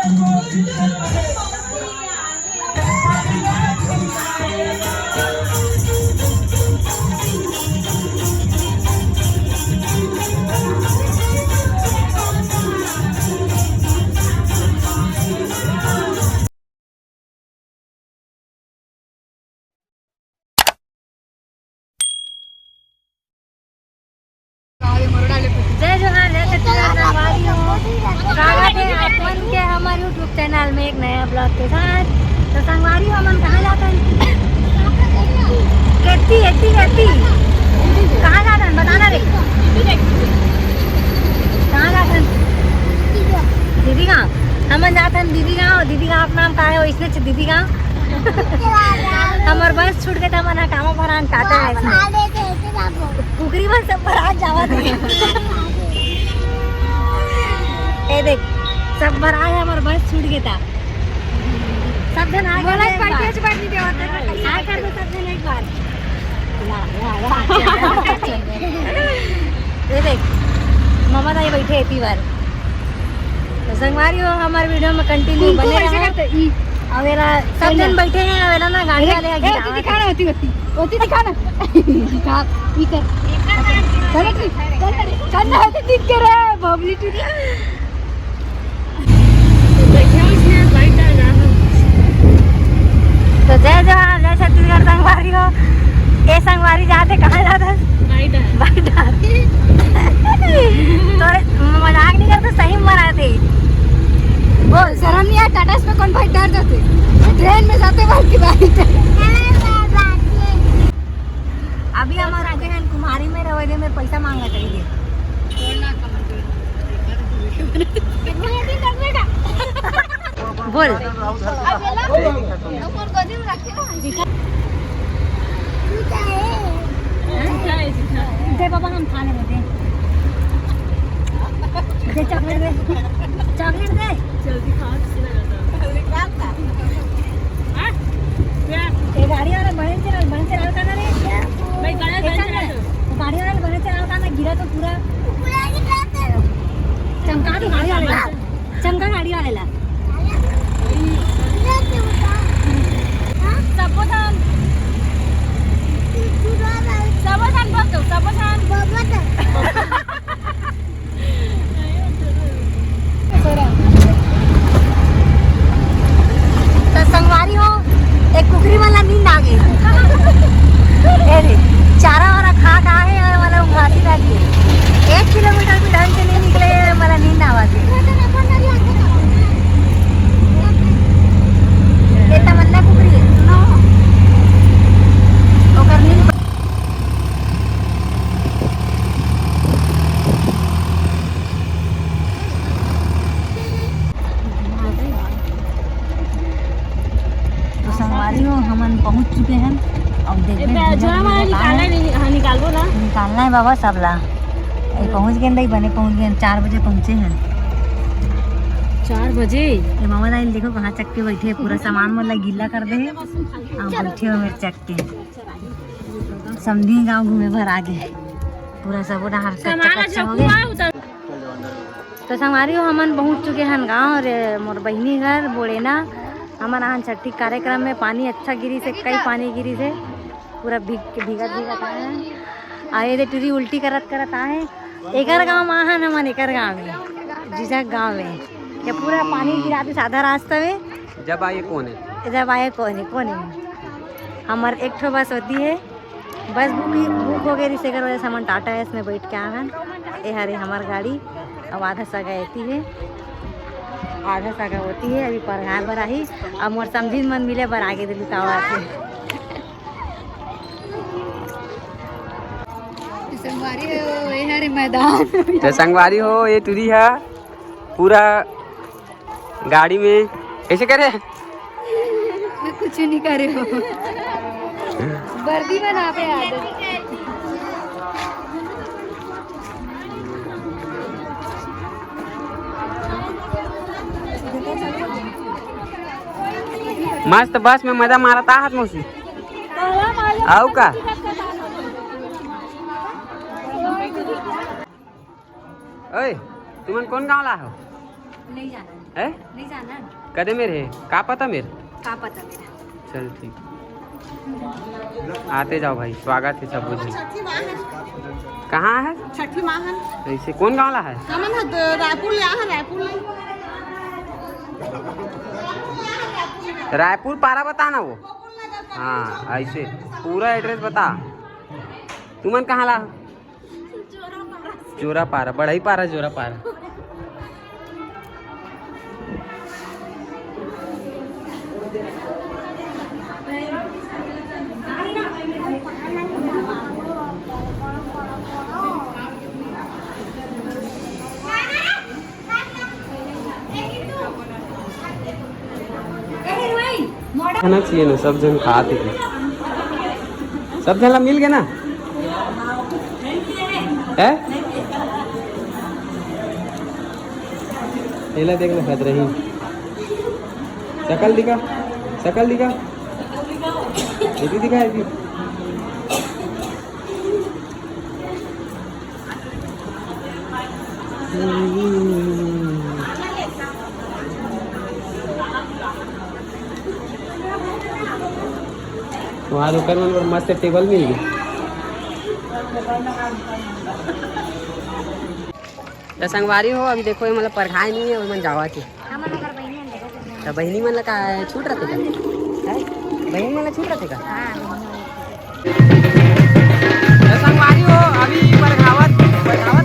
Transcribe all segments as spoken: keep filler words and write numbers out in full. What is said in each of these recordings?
जय जोहार, जय छत्तीसगढ़, संगवारी हो। स्वागत है आप मन के हमर YouTube चैनल में एक नया ब्लॉग के साथ। तो संगवारी हो, हमन कहाँ जात हन? केती, एती, एती। कहाँ जात हन? बताना रे। कहाँ जात हन? दीदी गाँव। हमन जात हन दीदी गाँव। दीदी गाँव के नाम का है? वैसने दीदी गाँव। हमर बस छूट गे त हमन ह कामा भरान टाटा है इसमें। कुकरी मन सब भरात जावत हे। ए देख, सब भरा है, हमर बस छूट गे ता। सब झन आ गए एक बार। आ कर दो सब झन एक बार। ये देख, ममा दाई बैठे एती बार। तो संगवारी हो, हमर वीडियो में कंटिन्यू बने रहो। अउ एला सब झन बैठे हैं, अउ एला ना गाड़ी वाले ह गिरावत हे। दिखा ना, होती, होती, होती दिखा ना। दिखा, ई कर। चल रे, चल रे, चल ना, होती दिख के रे, बबली टूरी। तो जय जोहार, जय छत्तीसगढ़ संगवारी हो। ए संगवारी जात हे, कहाँ जात हे? बाईडार। बाईडार। तोरे मजाक नहीं करते, सही में मराते। बोल। शर्म नहीं आय? टाटा में कौन बाईडार जाते? ट्रेन में जाते बाईडार। अभी हमर आगे हैं कुम्हारी में रहे, में पैसा मांगा चाहिए। बोल। दे बाबा, हम खा लेबो, दे। दे चॉकलेट दे। चॉकलेट दे। जल्दी खा, किसी ने रहता। हाँ? क्या? ये गाड़ी वाला बने चला, बने चला का ना रे? भाई, गाड़ी, गाड़ी चला। वो गाड़ी वाला बने चला का ना, गिरा तो पूरा। चमका दो गाड़ी वाले। चमका गाड़ी वाले ला। सबोधन। सबोधन बोल दो, सबोधन। तो संगवारी हो, एक कुकरी वाला नींद आ गई। ए रे, चारा वारा खा खा है, वाला उंघाती रहती है। एक किलोमीटर भी ढंग से नहीं निकले, वाला नींद आवा थी। ये तमन्ना कुकरी है। ओकर नींद तो संगवारी हो, हमन पहुंच चुके हैं। अब देखबे ए, भैया, जो हमारा निकालना है, नहीं, हाँ, निकालबो ना। निकालना है बाबा सबला। ए, पहुंच गए भाई, बने पहुंच गए, चार बजे पहुंचे हैं। चार बजे? ये मामा दाई देखो कहाँ चक के बैठे हैं, पूरा सामान मन ला गीला कर दे हैं। हाँ, बैठे हो मेरे चक के। समधी गांव घूमे भर आ गए, पूरा सब डहार कच्चा कच्चा हो गया। तो संगवारी हो, हमन पहुंच चुके हन गांव। अउ मोर बहिनी घर बोड़ेना। हमन आहन छट्ठी कार्यक्रम में, पानी अच्छा गिरी से, कई पानी गिरी से पूरा भीग के, भीगत भीगत आए हन। अउ ये दे टूरी उल्टी करत करत आए। एकर गांव में आहन हमन, एकर गांव में, जीजा गांव में, ये पूरा पानी गिरा दिस आधा रास्ता में। जब आए कोने, जब आए कोने, कोने में हमर एक ठो बस होती है। बस बुक ही, बुक हो गए रिहिस, एकर वजह से हमन टाटा एस में बैठ के आवन। ए हरे हमर गाड़ी। अब आधा सगा एती है, आधा सगा होती है, अभी परघाय बर आही। अब मोर समधिन मन मिले बर आगे दे लुकावत है। संगवारी हो, ए हरे मैदान। तो संगवारी हो, ये टूरी है पूरा गाड़ी में कैसे करे? मैं कुछ नहीं करे हो। वर्दी बनावे आदत। मस्त बस में मजा मारत आहत मौसी। आऊ का? ओए, तुमन कौन गाँव ला हो? नहीं जाना। है? नहीं जाना। कदे मेर हे? का पता मेर? का पता मेर? चल ठीक। आते जाओ भाई, स्वागत हे सब कुछ। छठी माँ है। कहाँ है? छठी माँ है। ऐसे कौन गाँव ला है? हमन ह द-, रायपुर ले आ है, रायपुर ले। रायपुर पारा बता ना वो। हाँ, ऐसे पूरा एड्रेस बता। तुमन कहाँ ला? जोरा पारा, बढ़ई पारा, जोरा पारा। खाना चाहिए ना, सब झन खात हे। सब झन ला मिल गया ना? है? एला देख ना, खतरा ही। शकल दिखा, शकल दिखा। ये भी दिखा, ये भी। वहाँ रुकन मन बर मस्त टेबल मिल गई। तो संगवारी हो, अभी देखो, ये मतलब परघाए नहीं है, वो मन जावा के। हमन ओकर बहिनी मन देखत हन। त बहिनी मन ला का छूट रथे का? हैं? बहिनी मन ला छूट रथे का? हाँ, बहिनी मन। त संगवारी हो, अभी बरघावत, बरघावत।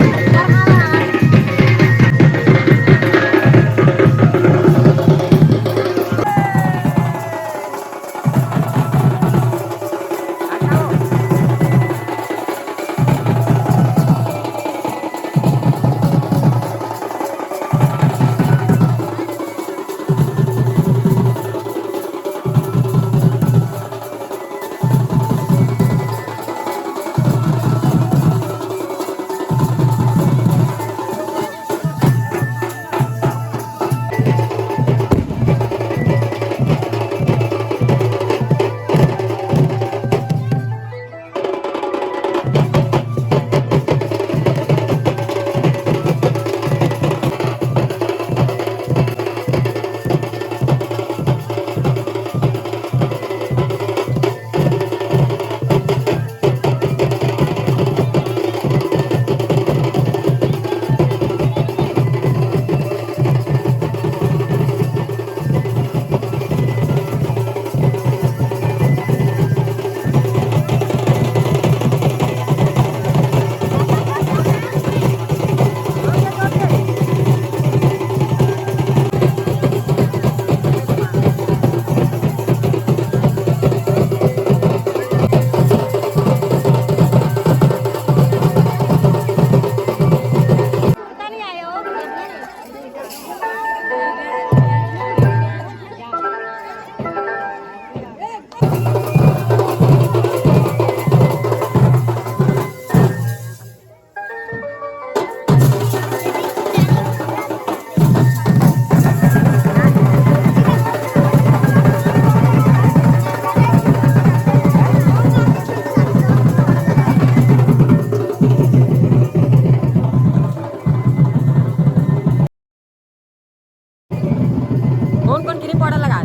कौन कौन क्रीम पाउडर लगा?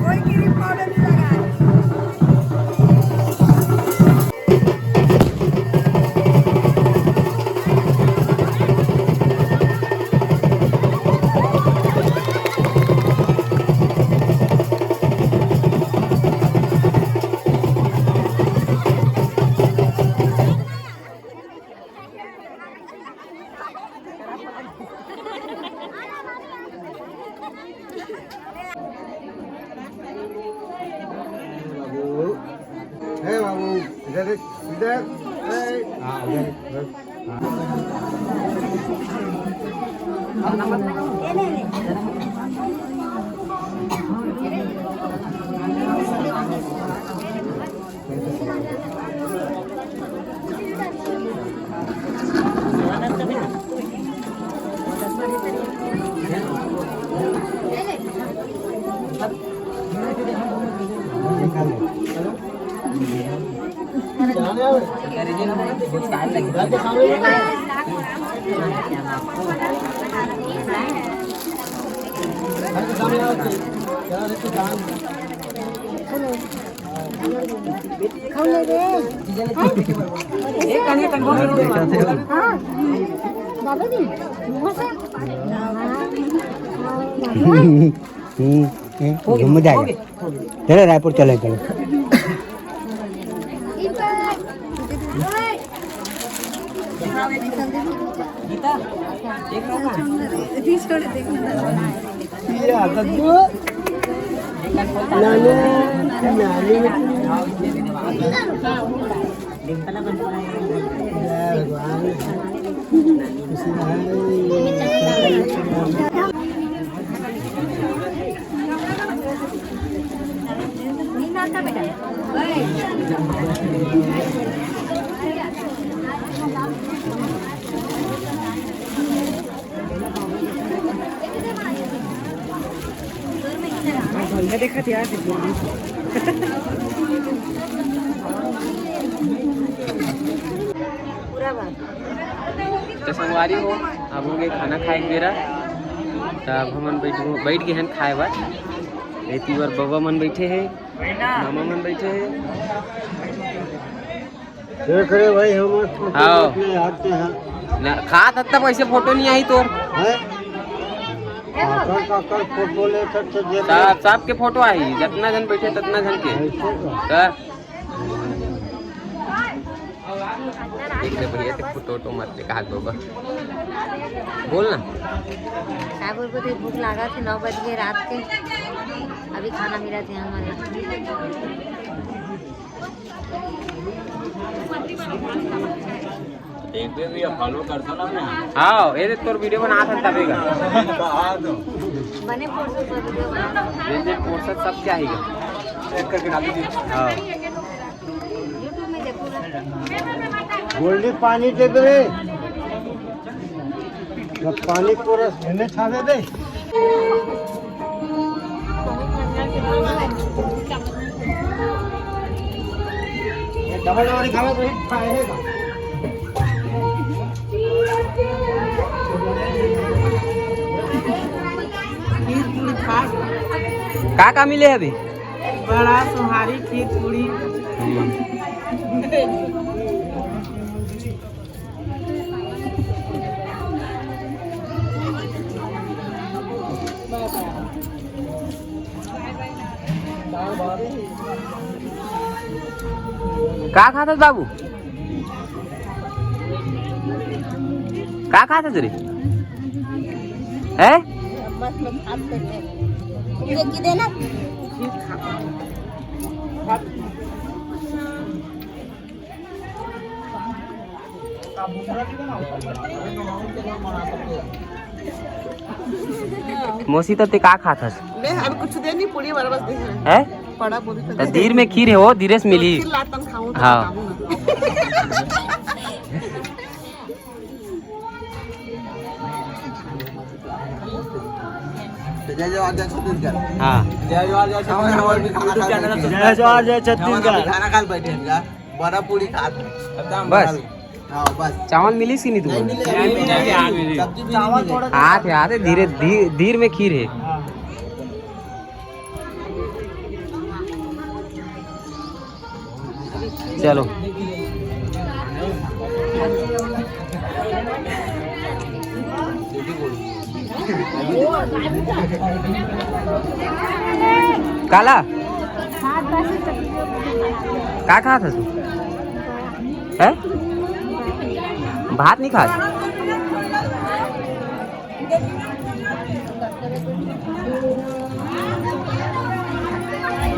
कोई क्रीम पाउडर नहीं लगा। बाबू, हे बाबू, इधर देख, इधर, हे। हाँ, उधर, उधर। हाँ। खाऊ ले रे। हाँ। बाबा जी, वहाँ से। हम्म, हम्म, घूम जाएगा। चलो, रायपुर चले, चलो। तो संगवारी हो, अब हो गए खाना खाए के बेरा। तो अब हमन बैठ बैठ गए हैं खाए बर। एती बर बाबा मन बैठे हैं, मामा मन बैठे हैं। देख रे भाई, हमर फोटो हाँ। अपने हाथ के हैं। ना, खात हत्ता पैसे फोटो नहीं आई तोर। हैं? काकर, काकर फोटो ले सकते जे सब, सबके फोटो आई, जितना जन बैठे, ततना जन के। ऐसे का? तो देख ले भैया, ते फोटो, फोटो मत ले, कहा गोबर। बोल ना। का बोलबो, ते भूख लागा थे, नौ बज गए रात के, अभी खाना मिला थे हमारे। एक भी भैया follow करता ना मैं। हाँ, ये तो तोर वीडियो बना था तभी का। कहा तो। बने पोर्शन पर वीडियो बना। जैसे पोर्शन सब क्या ही का। एक करके डाल दीजिए। हाँ। YouTube में देखो ना। गोल्डी पानी दे दे। जब पानी पूरा हेने छावे दे। डबल डबल खावे तो हिट खाएगा। खीर पूरी खा। का का मिले अभी? बड़ा सोहारी, खीर पूरी। हम्म। का खात हस बाबू? का खात हस रे? हैं? ये की देना? मौसी, त ते का खात हस? मैं अभी कुछ दे नहीं, पूरी बराबर दे है। हैं? पड़ा पूरी तो त दे धीर दे। में खीर है, वो धीरे से मिली। खीर लाता हूँ, खाऊँ तो हाँ। खाऊँ ना। जय जोहार, जय छत्तीसगढ़। हाँ। जय जोहार, जय छत्तीसगढ़। हमर भी खाना खा बैठे हैं। जय जोहार, जय छत्तीसगढ़। हमर भी खाना खा बैठे हैं यार। बड़ा पूरी खात है। बस। हाँ, बस। चावल मिलिस कि नहीं तुमको? नहीं मिले, अभी नहीं मिले। सब्जी भी नहीं मिले। आत है, आत है, धीरे, धी-, धीर में खीर है। हाँ। चलो। काला? का खात हस तू? हैं? भात नहीं खात?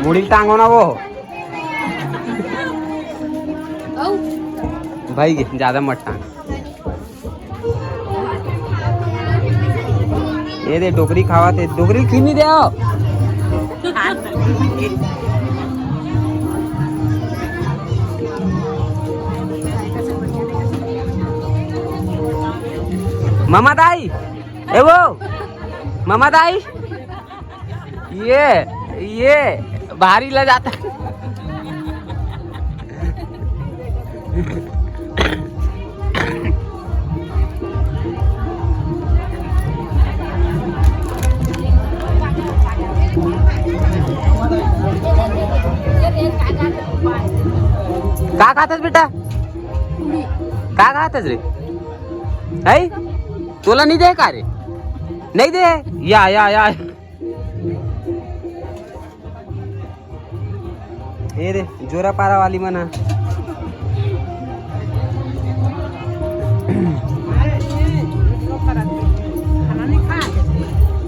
मुड़ी टांगो ना वो। भाई, ज्यादा मत टांग। ये दे, डोकरी खावा थे, डोकरी खीर नहीं दे आओ। ममा दाई, ए वो, ममा दाई, ये, ये भारी ला जाता। का खात हस बेटा? का खात हस रे? है, तोला नहीं दे का रे? नहीं दे। या या या। ए रे, जोरा पारा वाली मना।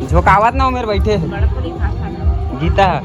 झोंकावत ना हो मेरे बैठे। गीता।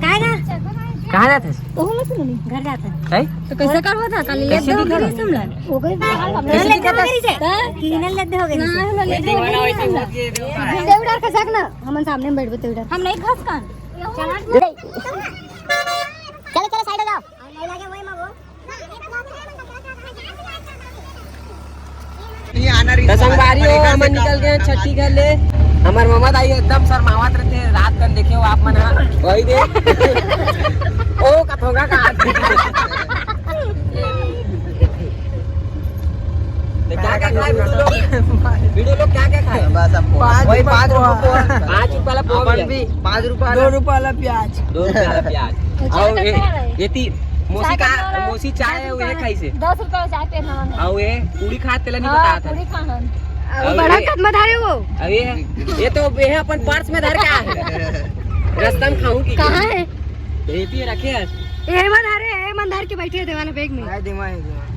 काय ना? कहाँ जात हस? घर जात हन। हैं? तो कैसे करबो था? काली ले दे हो गई हमला। हो गई। ले दे हो गई से। हाँ? तीन ले दे हो गई से। ना, हमला ले दे हो गई हमला। देवड़ा के जग ना, हमन सामने में बैठबो तेवड़ा। हम नहीं घस कान। चलो, चलो, साइड हो जाओ। तो संगवारी हो, हमन निकल गए छट्ठी घर ले। हमर ममा दाई एकदम शर्मावत रहते, रात कन देखे हो आप मन हा। वही दे। ओ, कथोंगा का हाथ। तो क्या क्या खाए वीडियो लोग? वीडियो लोग क्या क्या खाए? बस अब वही पाँच रुपया पोहा। पाँच रुपया वाला पोहा अपन भी। पाँच रुपया दो रुपया वाला प्याज। दो रुपया वाला प्याज। और ये, ये तीन। मौसी का, मौसी चाय है, वो है खाई से। दस रुपया चाय पे ना। और ये पूरी खा तेला नहीं हाँ, बता था। पूरी खाना। अब बड़ा कद में धरे वो। अब ये, ये तो ये है अपन पर्स में धर के आए हैं। रास्ता में खाऊं की? कहाँ है? यही पे रखे हैं। ये मन धरे, ये मन धर के बैठे हैं देवाना बैग में। आए देवा है, देवा।